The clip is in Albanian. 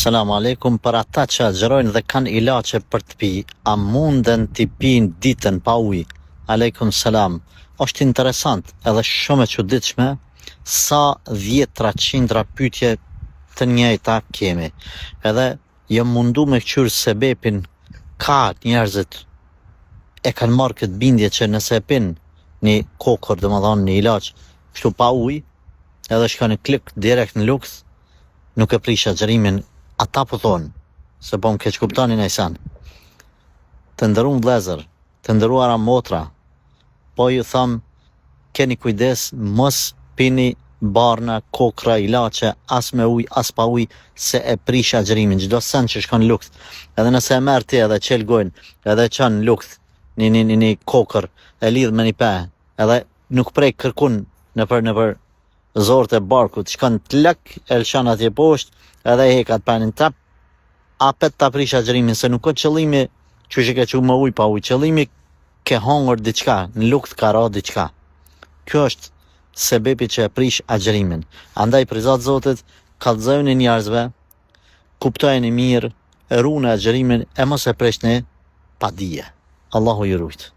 Selam aleikum për ata që agjërojnë dhe kanë ilaçe për të pi, a munden t'i pinë ditën pa ujë? Aleikum selam. Është interesant edhe shumë e çuditshme sa dhjetra qindra pyetje të njëjta kemi. Edhe jam mundu me kqyr sebepin ka njerëzit e kanë marrë këtë bindje që nëse e pin një kokër, domethënë një ilaç, kështu pa ujë, edhe shkon në klik direkt në lukth, nuk e prish agjërimin, ata po thonë, se po më keqkuptoni najsen. Të nderuam vëllezër, të nderuara motra, po ju them keni kujdes mos pini barna, kokra, ilaçe, as me ujë, as pa ujë, se e prish agjërimin, çdo send që shkon në lukth, edhe nëse e merr ti edhe çel gojën, edhe e çon në lukth, një një një, një kokër, e lidh me një pe, edhe nuk prek kërkun nëpër nëpër zorrët e barkut, shkon tlek, e lëshon atje poshtë, edhe e hek atë penin tap, apet ta prish agjërimin, se nuk o qëllimi qysh e ke çu me ujë pa ujë, qëllimi ke hongër diçka, në lukth ka ra diçka. Kjo është sebepi që e prish agjërimin. Andaj për riza t'Zotit, kallzojuni njerëzve, kuptojeni mirë, rune agjërimin e mos e prishni pa dije. Allahu ju rujt.